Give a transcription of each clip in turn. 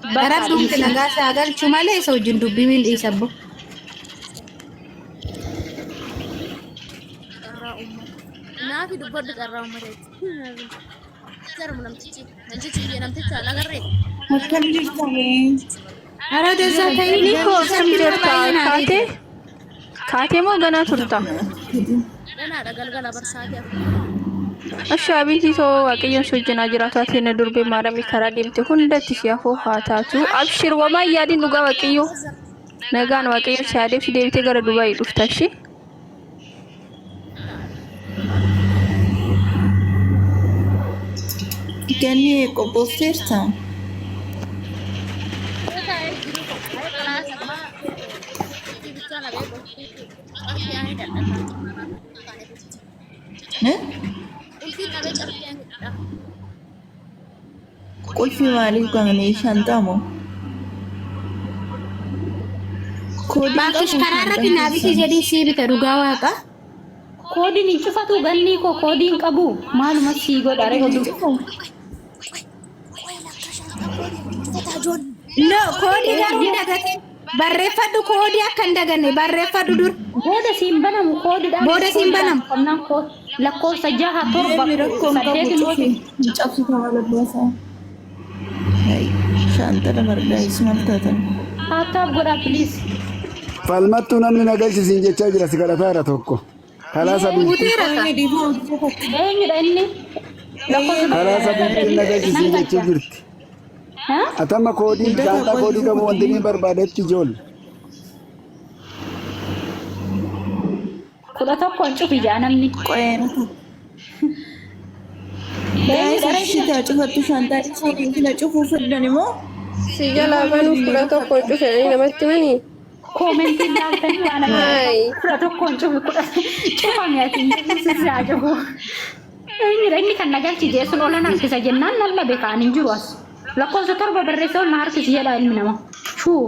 Bakka Rabbiin dhiisi. nagaa isaa galchu malee isa wajjin dubbii min dhiisa abbo. Carraa uummata. Naafi dubbadhu carraa uummata itti. Jarmu namtichi. Namtichi biyya namticha alagarree. Akkam jirtanii? Ara dazaa ta'ii Ni koo akkam jirta kaatee kaatee moo ganaa turta? Ganaadha galgala barsaatii afur. Asha abiitii too waaqayyoon si wajjin haa jiraatu ati na durbee maaramii karaa deemte hundatti si hafuu haa taatu abshir wamaa hin yaadin dhugaa waaqayyoo nagaan waaqayyoon si haa deebsu deebitee gara Dubaayii dhufta ishii. Ganni qophoofteerta? Qulfii maaliif qabanii shanxaa moo? Koodiin Baakkish qabu karaa irratti shanxaa naa biti keessa. jedhii sii bita dhugaa waaqa. Koodiin hin cufatu gannii koo koodiin qabu maaluma sii godha ree Koodiin oduu. cufu. No, koodii garuu hin dagatin. Barreeffadhu koodii akka hin daganne barreeffadhu dur. Booda siin banamu koodiidhaan Booda siin banamu. qabnaan koo lakkoofsa jaha torba Deemi rakkoon qabu saddeetiin cufi. Hin cabsitu maal abbaasaa. Hai shaanxaa dabargaa maal taatan? Taaptaap godhaa please. Falmattuu namni na galchisiin jechaa jira si kadhataara tokko. Karaa sabiitti. Guuteera ka. Inni dhiifama hojjetatti. Eenyudha inni? Lakkoofsa Karaa sabiitti na galchisiin nan jechuu galcha. jirti. Ha? Atama koodii Guddataa shaanxaa koodii qabu wanti inni barbaadetti ijoolle. 11n cufi jaa namni. Qo'eera. Gaa'is shitaa cufattu shaanxaa isaanii fila cufuu fedhan immoo Si jalaa banuuf 11n cufe namatti manii? Koomentiin laaltanii waan ajaa'ibaa. Hayi. 11n cufi kudha cufame ati sirraa cufu. Eenyudha inni kan na galchi jee sun olan harkisa jennaan nan dhabe kaan hin jiru as. Lakkoofsa torba barreessa ol na harkisi jedha ilmi namaa. Shuu.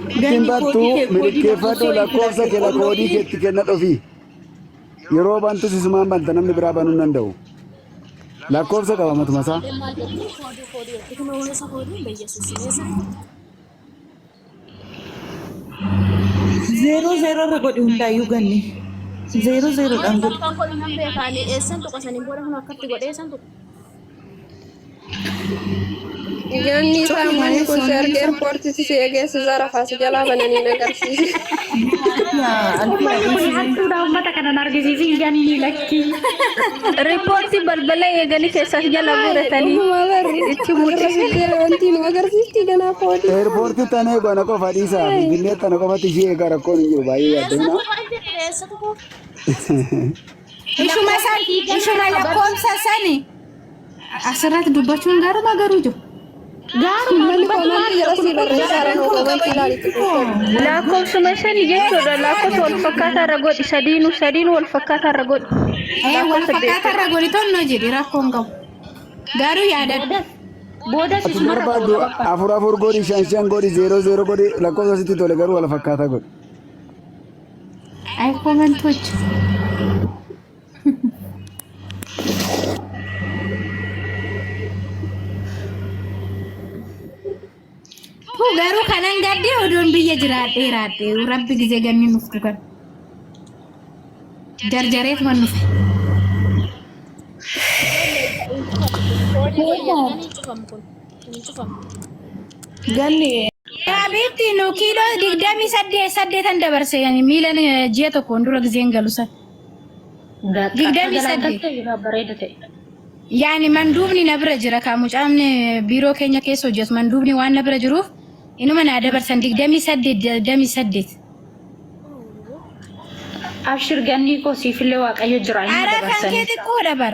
Ittiin ganni battu koodii kee koodii milkeeffadhu lakkoofsa lakkoofsa wayii kee filadhe koodii keetti kenna dhofii. Yeroo bantus isumaan banta namni biraa banuu hin danda'u. Lakkoofsa qaba matuma isaa. Zeeroo zeeroo irra godhi hundaayyuu ganni. Zeeroo zeeroodhaan godhi. Kan godhu nan beekaani eessan tuqa saniin booda kun akkatti godhee eessan tuqa. Ganni Cufi isaa manni malee kun si soonni argee isaa. eerpoortiitti si eegee si zarafaa si jalaa bananii na agarsiise. Yaa alfiyaa Uummanni kun dhiisii. hattuudha uummata kanan argisiisin ganni lakkii. Riippoortii balbala eeganii keessaa si jala Hayi guuratanii dhugumaa barri itti asirra muudise. fiddeera wanti nu agarsiisti ganaa koodii. Eerpoortii tana eegu ana qofa dhiisaa. Hayi. Finfinnee tana qofatti ishee eegaa rakkoon hin jiru baay'ee Eessa yaaddeena. tuqa inni eessa tuqu? Ishuma san ishuma lakkoofsa sani asirratti dubbachuun gaaruma garuu jiru. Gaaruma Manni dubbatu koomantii jala sii barreessaa jiran koomantii ilaalitti dubbadhu. Lakkoofsuma shani jechuudha. Lakkoofsa wal fakkaataa irra godhi. Sadiinuu sadiinuu wal fakkaataa irra godhi. Wal Lakkoofsa fakkaataa irra godhi tonnoo jedhi rakkoo hin qabu. Garuu yaadadhu. Boodas boodas Ati isumarra barbaaddu qooda bakka. afur afur godhi shan shan godhi zeeroo zeeroo godhi lakkoofsa sitti tole garuu wal fakkaataa godhi. Ay komantoች Tuu garuu kanan gaddee odoon biyya jiraadhee raadhee rabbi gizee ganni nuuf dhugan. Jarjareet man dhufe. Koodii wayyaa hin cufamu kun. Hin cufamu. Ganni Habiibti nu kiiloo 28 8n dabarse yani miilan ji'a tokkoon dura gizeen galu san. 28. Galantattee bareeda ta'e. Yaani manduubni na bira jira kaa mucaan biiroo keenya keessa hojjetu manduubni waan na bira jiruuf inuma naa dabarsan 28 28. Abshir gannii koo siifillee waaqayyo jira inni Ara kan kee dabarsanii. xiqqoodha bar.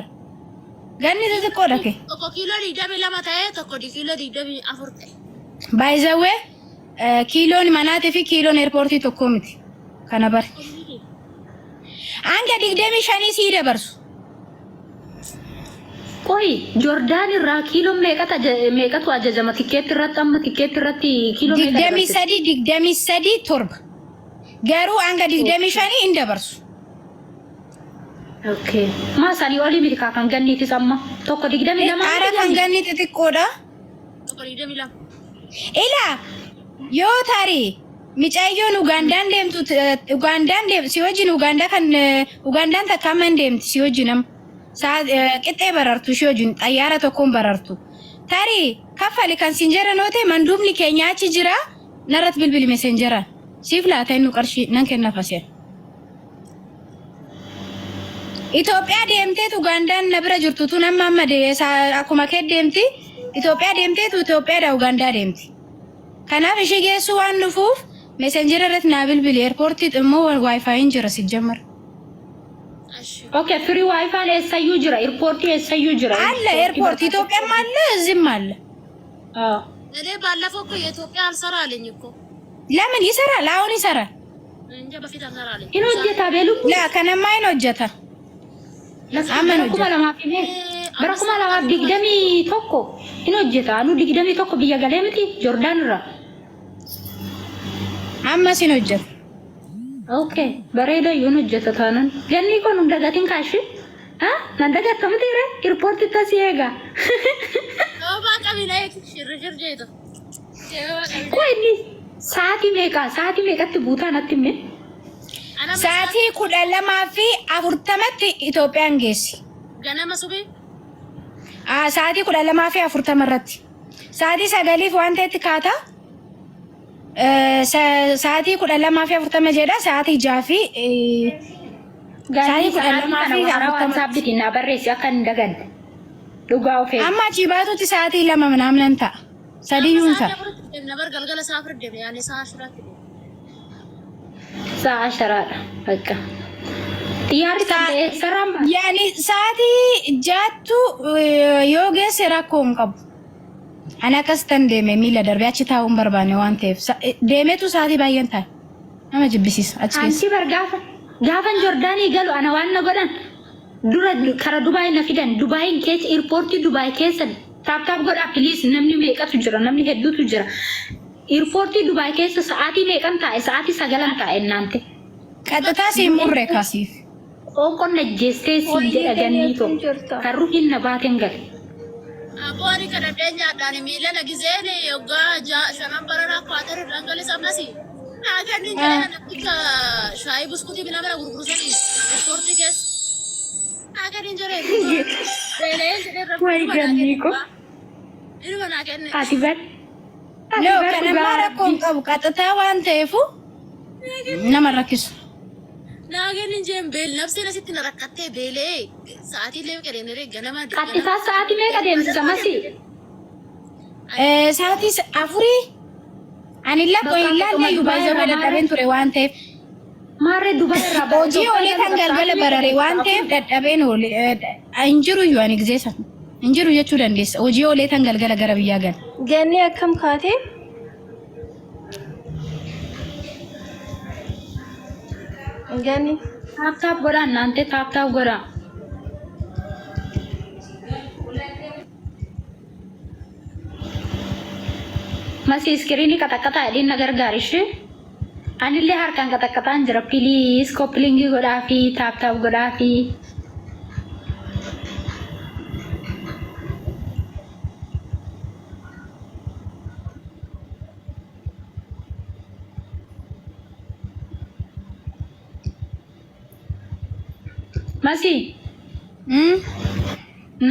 Ganni xixiqqoodha kee. Tokko kiiloo 22 ta'ee tokko kiiloo 24 ta'e. By the way, kiiloon manaatii fi kiiloon eerpoortii tokko miti. Kana bari. Hanga 25 sii dabarsu. Qoy Jordaan irraa kiiloo meeqatu ajajama tikkeetti irratti amma tikkeetti irratti kiiloo meeqa Digdamii dabarsite? sadii 23 7. Garuu hanga 25 hin dabarsu. Okay. Maa sanii olii miti kaa kan ganniitis amma tokko 22 Ara miti kan ganni. ganni xixiqqoodha. Tokko 22. Ilaa yoo tarii micayyoon Ugaandaan deemtu Ugaandaan deem si wajjin Ugaandaa kan Ugaandaan takka amma hin deemti si wajjin amma qixxee barartu ishee wajjin xayyaara tokkoon barartu. Tarii kaffali kan siin jedhan yoo ta'e manduubni keenya achi jira narratti bilbili messengeraan siif laata inni qarshii nan kennaaf asii. Itoophiyaa deemteetu Ugaandaan na bira jirtu tun amma amma akkuma kee deemti. Itoophiyaa deemteetu Itoophiyaadhaa Ugaandaa deemti. Kanaaf ishee geessuu waan dhufuuf messenjera irratti naa bilbili. Eerpoortii immoo waayifaayiin jira si jammar. Okay, free wifi eessayyuu jira, airportii eessayyuu jira. አለ ኤርፖርት ኢትዮጵያም አለ እዚህም አለ። አዎ። እኔ ባለፈው እኮ የኢትዮጵያ አልሰራ አለኝ እኮ። ለምን ይሰራል? አሁን ይሰራል። እንጃ በፊት አልሰራ አለኝ። Hin hojjeta beelum. ላ ከነማ ይን ሆጀታ Amma Bara 2000 fi bara 2021 hin hojjeta. Anu 21 biyya galee miti Jordaan irraa. አማ ሲን ሆጀታ Okay, bareeda iyyuu hin hojjeta taanan. Ganni kun hin dagatin kaashi. Ha? Nan dagatta miti ree? Airportii tasii eega. ኦባ ቀቢላ ሽርሽር ጀይቶ Koo inni sa'aatii meeqa? Sa'aatii meeqatti buutaa natti hime? Sa'aatii 12:40tti Itoophiyaan geessi. Ganama subii. Sa'aatii 12:40 irratti. Sa'aatii 9f waan ta'etti kaata. Sa'aatii 12:40 jedha. Sa'aatii 6 fi Gaarii sa'aatii sa'aatii 12 kana fi karaa 40. waatsaappiitiin naa barreessi akka hin daganne. Dhugaa of eegi. Amma achii baatutti sa'aatii 2 ምናምን ta'a. Sadiyyuun ta'a. Deemna bar galgala sa'a afur deemna yaani sa'a ashiraatti deemna. Sa'a asharaadha. Bakka. Xiyyaarri kan ta'e sararaan ba'a. Yaani sa'aatii 6ttu yoo geesse rakkoo hin qabu. Ani akkas tan deeme miila darbee achi taa'uu hin barbaanne waan ta'eef deemeetu sa'aatii baay'een taa'e. Nama jibbisiisa achi keessa. Ansi bar gaafa gaafan Jordaanii galu ana waan na godhan dura kara Dubaay na fidan Dubaayin keessa airportii Dubaay keessa tap tap godhaa please namni meeqatu jira namni hedduutu jira. Airportii Dubaay keessa sa'aatii meeqan taa'e sa'aatii 9 taa'e naante. Qaxxataa siin murre kaasiif. Qoonqoon na jeestee siin jedha gannii tokko kan ruhiin na baateen gale. Abboo ani kadhadhee nyaadhaan miila na gizeen yoggaa shanan baranaa kwaatar dhangalisa ammas. Naa kennin jedhee namticha shaayii buskutii minamina gurgurusanii ispoortii keessa. Naa kennin jedhee beela'een jedhee Wayi gannii ko. Inuma naa kenne. Ati bar. Ati No, bar kanammaa dhugaa rakkoo hin qabu. Qaxxataa waan ta'eefu nama rakkisu. Naa kennin jeen beel nafseen asitti na rakkattee beela'ee sa'aatii illee qedeemnee ganama. Qaxxitaa sa'aatii meeqa deemsisa masii? Sa'aatii 4 ani lakkoo hin laalle iyyuu baay'ee dadhabeen ture waan ta'eef. Maarree Dubaay irraa bara Hojii Itoophiyaa oolee kan galu galgala sa'aatii barare meeqa waan deemsisa? ta'eef dadhabeen oolee hin jiru iyyuu ani gizee sana. Hin jiru jechuu dandeessa. Hojii oolee tan galgala gara biyyaa gala. Ganni akkam kaatee? Ganni. Tap tap godhaa naante tap tap godhaa. Masii iskiriinii qaxaqqaxaa jedhiin na gargaari ishee. Anillee harkaan qaxaqqaxaan jira. Please copy linkii godhaa fi tap tap godhaa fi. Masii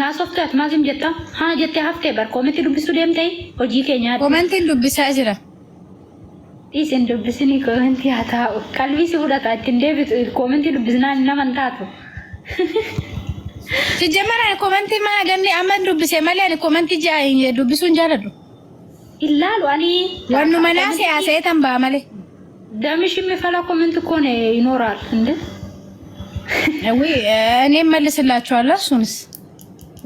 naasoftaat maasim jetta haa jettee haftee bar koomentii dubbisuu deemtee hojii keenya adda. Koomentiin dubbisaa jira. Dhiisin dubbisinii koomentii haa taa'u. Qalbii si fudhata ittiin deebitu koomentii dubbisnaan nama hin taatu. Sijjamara ani koomentii mana ganni amma dubbise malee ani koomentii dubbisuu hin jaaladhu. Ilaalu ani Wannuma naa siyaasee tan ba'a malee. ደምሽ የሚፈላ ኮሜንት እኮ ነው ይኖራል እንዴ? Wi እኔ መልስላችኋለሁ። እሱንስ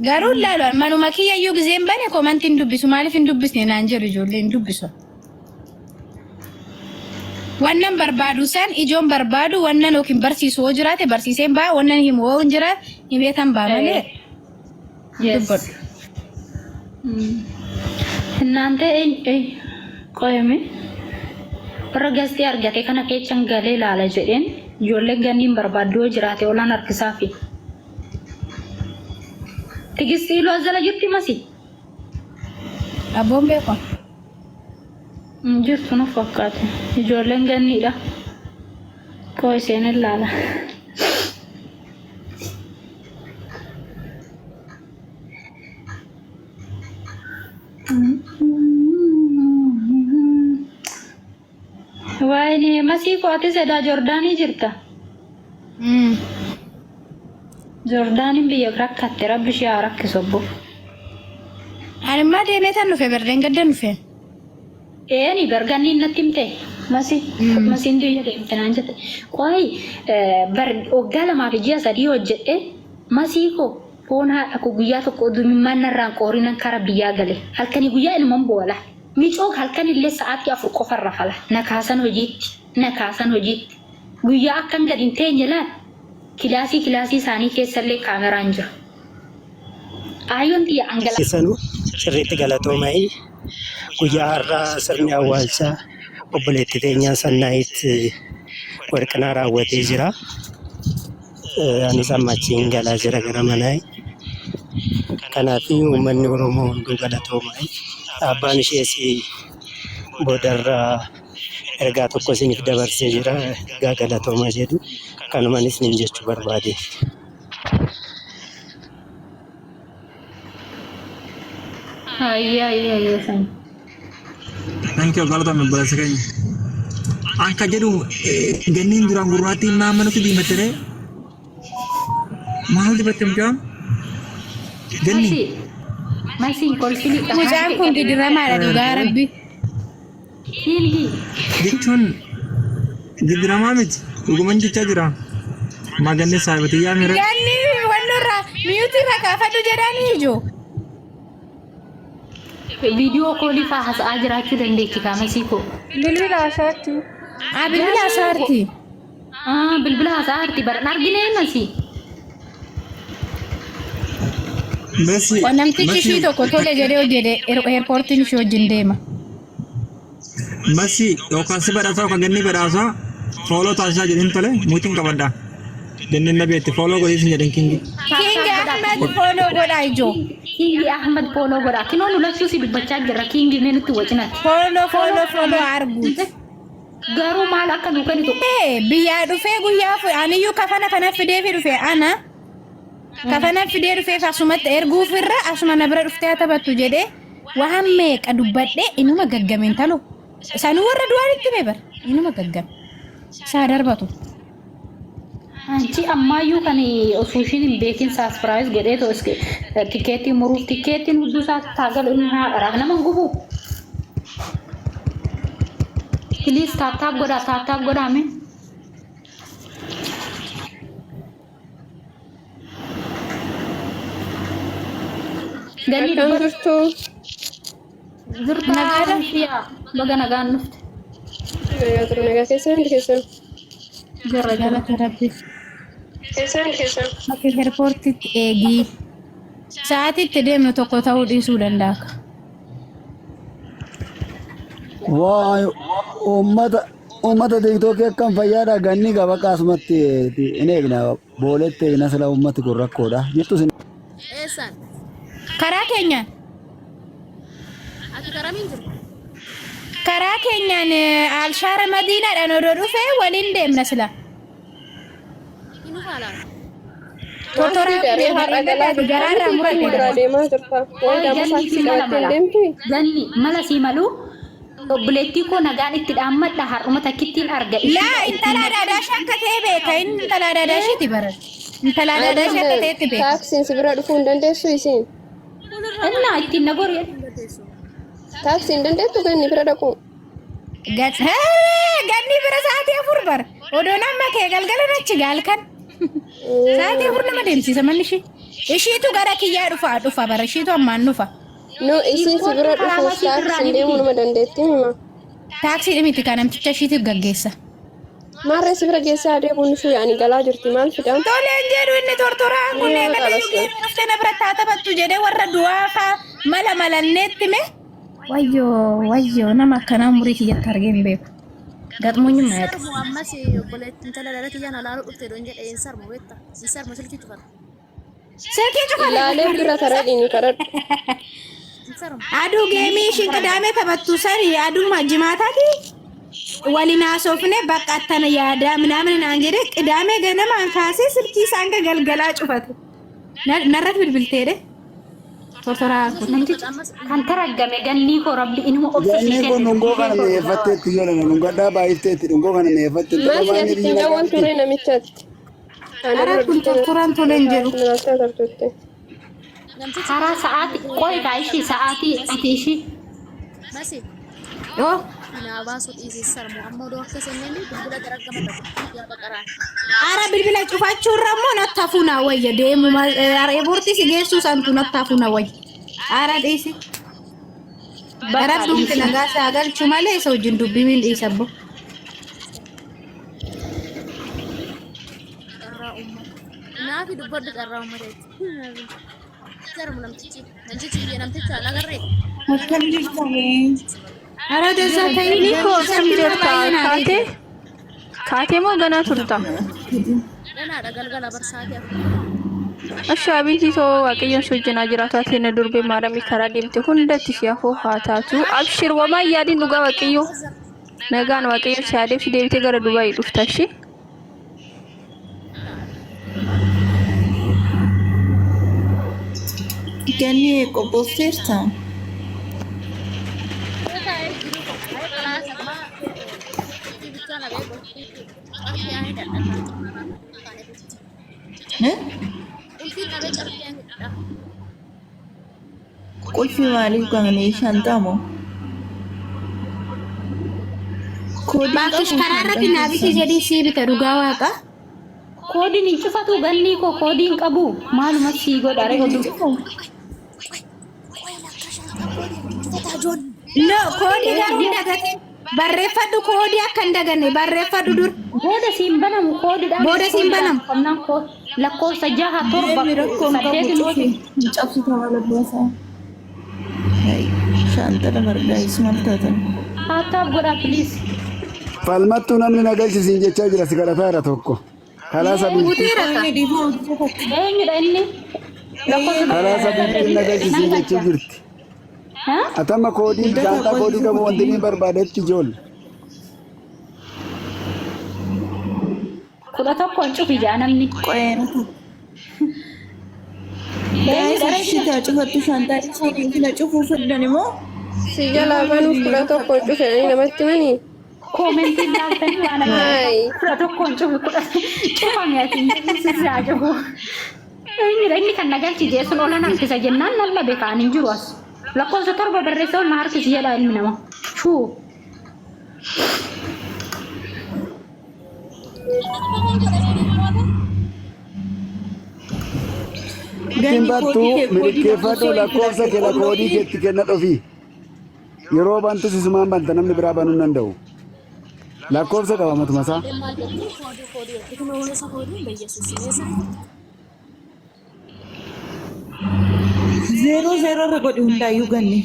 garuu ilaalu manuma kiyyayyuu giseen bane koomentii hin dubbisu maaliif hin dubbisne naan jedhu ijoollee hin dubbisu. Wannan barbaadu san ijoon barbaadu wannan yookiin barsiisu hoo jiraate barsiiseen ba'a wannan himu hoo hin jiraate himeetan ba'a malee dubbadhu. እናንተ ቆይሜ warra gastii argate kana keessan galee laala jedheen ijoolleen ganniin barbaaddu yoo jiraate olaan harkisaa fi. Tigisti iluu as jala jirti masi? Abboon beeku. Hin jirtu na fakkaate. Ijoolleen ganniidha. Koo isheen ilaala. Waayini masii koo atis edaa Jordaanii jirta. Jordaaniin biyya rakkatte rabbi ishee haa rakkisu obbo. Ani immoo deemee tan dhufe bardeen gaddan dhufe. Eeni barganniin natti himte masi masiin biyya deemte naan jette. Qoy bar waggaa 2 fi ji'a 3 hojjedhe masii koo foon haadha koo guyyaa tokko oduu imimmaan narraan qoorinan kara biyyaa gale. Halkanii guyyaa inuman boola. Micoo halkan illee sa'aatii 4 qofan rafala. Na kaasan hojiitti. Na kaasan hojiitti. Guyyaa akkan gad hin teenye laal kilaasii kilaasii isaanii keessallee kaameraan jira. Aayyoon tiyya angala. Keessanuu sirriitti galatoomai. Guyyaa har'aa sirni awwaalcha obboleettii teenyaa Sannaayit Warqinaa raawwatee jira. Anis amma achiin galaa jira gara manaa. Kanaaf uummanni Oromoo hunduu galatoomai. Abbaan ishees boodarra ergaa tokko isiniif dabarsee jira. Ergaa galatoomaa jedhu kanumaan isiniin jechuu barbaade. Hayyee hayyee hayyee sanyii. Thank you galatoomi obboleessa keenya. Akka jedhu ganniin duraan gurraattiin maa manatti diimatte ree? Maal dibatte mucaan? Ganni. Masii masiin kolfini afaan Mucaan kee kun qabi. gidiramaadha dhugaa rabbi. Kingi. Jechuun gidiramaa miti. Dhuguman jechaa jira. Maa ganni saahibatiyyaa mire. Ganni wannurraa miyuutii irraa kaafadhu jedhanii ijoo. Viidiyoo koolii faa hasa'aa jiraachuu dandeechi kaa masii koo. Bilbila haasa'aatti. Ah, bilbila haasa'aarti. Ah, bilbila haasa'aa arti bara argine masii. Messi. Namtichi ishii tokko tole jedhee hojjete eerpoortiin ishii wajjin deema. Messi yookaan si badhaasaa yookaan ganni badhaasaa fooloo taasisaa jedhin tole muutiin qabadha. Ganni na beekti fooloo godhiisin jedhin kingi. Kingi Ahmed fooloo godhaa ijoo. Kingi Ahmed fooloo godhaa. Kinoo nu lachuu si dubbachaa jirra. Kingi mee nutti wacinati. Fooloo fooloo fooloo arguuti. Garuu maal akka nu kennitu Ee, biyyaa dhufee guyyaa aniyyuu kafana kana fidee fi dhufe ana kafana fidee dhufeef asumatti erguuf irra asuma na bira dhuftee haa taphattu jedhee waan meeqa dubbadhee inuma gaggame intalo sanuu warra du'aan itti hime bar inuma gaggame isaa darbatu. Anchi ammaayyuu kan osoo ishiin hin beekin saasfiraayis godhee too tikeettii muruuf tikeettiin hudduu isaa taagalu inni haadha nama hin gubu. Please tap tap godhaa tap tap godhaa mee. Ganni Akkam dubbadhu. jirtu? Jirta Nagaadha. Fiyaa baga nagaan dhufte. Nagaa ture nagaa keessan hundi keessan. Jirra jirra. Galata rabbi. Keessan hundi keessan. Bakki eerpoortitti eegii. Sa'aatii itti deemnu tokko ta'uu dhiisuu danda'a. Waay uummata uummata tiiktookii akkam fayyaadha ganni qaba akkasumatti hin eegna booletti eegna sila uummati kun rakkoodha jirtu isin. Eessaan? Karaa keenyaan Ati karamiin jirta? karaa keenyaan Alshaara Madiinaadhaan odoo dhufee waliin deemna sila. Hin dhufaa laata? Maal Tortoraa fiigaree har'a galaa jirta garaarraa miti murate biraa deemaa jirta. Wayi Qoy daamuu ganni taaksii fi mala qabattee hin mala. deemtu? Ganni mala sii maluu obboleettii koo nagaan itti dhaammadha har'uma takkittiin arga Laa ishiidha intala ittiin adaadaashii akka ta'e beeka. Inni intala adaadaashiiti bara. Intala adaadaashii akka Ayyaana ta'etti beeka. taaksiin si bira dhufuu hin dandeessu isiin. Innaa ittiin na gori. Taaksii hin dandeettu ganni bira dhaquu. Ganni bira sa'aatii 4 bara. Odoo nama kee galgala nachi gaalkan. Sa'aatii 4 nama deemsisa manni ishii. Ishiitu gara kiyyaa dhufa dhufa bara ishiitu ammaan dhufa. No isiin si bira Karaa dhufuuf masii irraa taaksiin ni deemuu miti. nama dandeetti hima. Taaksii miti kan namticha ishiitiif gaggeessa. Maarree si bira geessaa adeemuun ishuu yaani galaa jirti maal fidaan? Toleen jedhu inni tortoraan kun Ni eegala qalas. yookiin dhuftee na bira taa taphattu jedhee warra du'aa faa mala malanneetti mee. Wayyoo wayyoo nama akkanaa umurii kiyyatti argee hin beeku. Gaxmunyuma yaqa. Sarmu ammas obboleettiin intala dhala tiyyaan alaaluu dhufte doon jedhe hin sarmu beekta. Hin sarmu silkii cufata. Silkii cufate. Ilaalee bira tara dhiini kadhadhu. Aduu geemii ishiin qidaamee taphattu sani aduma jimaataati waliin haasofne bakka attana yaadaa minaamin naan jedhe qidaamee ganamaan kaasee silkii isaa hanga galgalaa cufate. Narratti bilbilteedhe. Tortoraa kun. Namtichi kan taraggame gannii koo rabbi inuma obsa sii Ganni kun kenne dhungoo dubbii kana kee koo dhugaa mi'eeffatteetti waaqa. ijoollee dhungadhaa baay'ifteetti dhungoo kana mi'eeffatteetti Maal qomaan si biyyi asitti nagaa daawwan miti. ture namichatti. Ana Ara bira kun dhuftee tortoraan tolee hin jedhu. natti agartuutte. Namtichi Karaa kun sa'aatii qoy kaa ishii sa'aatii ati ishii Masi Yoo anaa baasuu dhiisee sarmu amma odoo akka senneen bilbila daraggama tokko gaafa qaraan. Ara bilbila cufachuurra immoo natti hafuu naa wayya deemu airpoortii si geessuu santu natti hafuu naa wayya. Ara dhiisi. bakka Rabbi dhiisii. nagaa isaa galchu malee isa wajjin dubbii dhiisa abbo. Carraa uummata. Naafi dubbadhu carraa uummata jechuudha. Sarmu namtichi namtichi biyya namticha alagarree. Akkam jirtanii? Ara deessaa ta'ii Ni koo akkam silkii jirta baay'ee naa kaatee dhiise. kaatee moo ganaa turta? Ganaadha galgala barsaatii afur. Asha abiitii too waaqayyoon si wajjin haa jiraatu ati na durbee maaramii karaa deemte hundatti si hafuu haa taatu. Abshir wamaa yaadiin dhugaa waaqayyoo nagaan waaqayyoon si haa deebisi deebitee gara Dubaayii dhufta ishee. Ganni qophoofteerta? Qulfii maaliif qabanii shantaa moo? Koodiin Baakkish qabu karaa irratti shantaa naa biti keessa. jedhii sii bita dhugaa waaqa. Koodiin hin cufatu gannii koo koodiin qabu maaluma sii godha ree oduu. No koodii garuu hin dagatin. Barreeffadhu koodii akka hin daganne barreeffadhu dur. Booda siin banamu koodiidhaan Booda siin koodiidhaan banamu. cufamnaan koo lakkoofsa jaha torba Deemi rakkoon qabu saddeet cufi. Hin cabsitu haala baasaa. Hai, shaantaa dabargaayis maal taatan? Haataaf godhaa please. Falmattuu namni na galchisiin jechaa jira si kadhataara tokko. Karaa sabiitti. Guuteera ka. Inni dhiifama hojjetu. Eenyudha inni? Lakkoofsa Karaa tokko sabiitti na nan galchisiin jechuu galcha. jirti. Ha? Atama koodii Guddataa shaantaa qoodii koodii qabu wanti inni barbaadetti ijoolle. 11n cufi jaa namni. Qo'eera. Gaa'is Eenyudha ree? ishii cufattu shaantaa ishii na cufuu fedhan immoo Si jalaa banuuf 11 cufanii namatti manii? Koomentiin laaltanii waan ajaa'ibaa. Hayi. 11n cufi kudha cufame ati sirraa cufu. Eenyudha inni kan na galchi jee sun olan harkisa jennaan nan labe kaan hin jiru as. Lakkoofsa torba barreessa ol na harkisi jedha ilmi namaa. Shuu. Ittiin ganni battu koodii kee koodii milkeeffadhu lakkoofsa lakkoofsa kee koodii keetti kenna dhofii. Yeroo bantus isumaan banta namni biraa banuu hin danda'u. Lakkoofsa qaba matuma isaa. Zeeroo zeeroo irra godhi hundaayyuu ganni.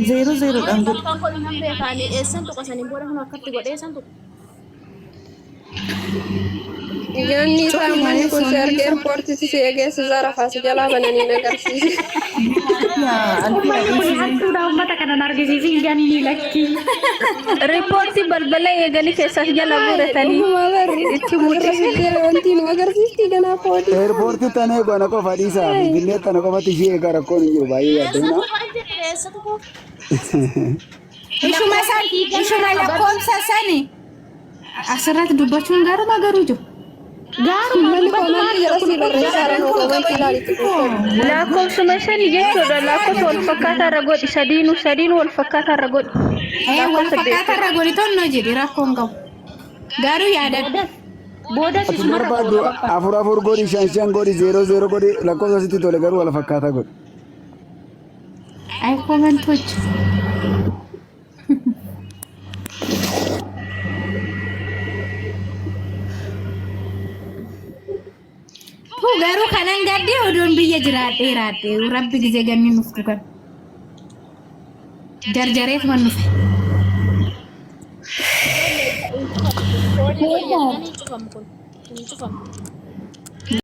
Zeeroo zeeroodhaan godhi. Akkan godhu nan beekaani eessan tuqa saniin booda kun akkatti godhee eessan tuqa. Ganni isaa Cufi manni malee kun si soomni argee isaa. eerpoortiitti si eegeessisaa rafaa si jalaa bananii na agarsiise. Yaa alfiyaa Uummanni kun dhiisii. hattuudha uummata kana hin argisiisin ganni lakkii. Riippoortii balbala eeganii keessas jala Hayi guuratanii dhugumaa barri itti asirra mul'ise. fiddee wanti nu agarsiisti ganaa koodii. Eerpoortii tana eegu ana qofa dhiisaa. Hayi. Finfinnee tana qofatti ishee eegaa rakkoon hin jiru baay'ee Eessa yaaddeena. tuqa jedhe eessa tuqu? Ishuma san ishuma lakkoofsa sani asirratti dubbachuun gaaruma garuu jiru. Gaaruma Manni dubbatu koomantii maal jala kun sii barreessaa Jarri jiran kun koomantii ilaali qabayyuu xixiqqoo. Lakkoofsuma shani jechuudha. Lakkoofsa wal fakkaataa irra godhi. Sadiinuu sadiinuu wal fakkaataa irra godhi. Wal Lakkoofsa fakkaataa irra godhi tonnoo jedhi rakkoo hin qabu. Garuu yaadadhu. Boodas boodas Ati isumarra barbaaddu goota bakka. afur afur godhi shan shan godhi zeeroo zeeroo godhi lakkoofsa sitti tole garuu wal fakkaataa godhi. Ay koomentoች Tuu garuu kanan gaddee odoon biyya jiraadhee raadhee rabbi gizee ganni nuuf dhugan. Jarjareet man dhufe. Koodii wayyaa hin cufamu kun hin cufamu.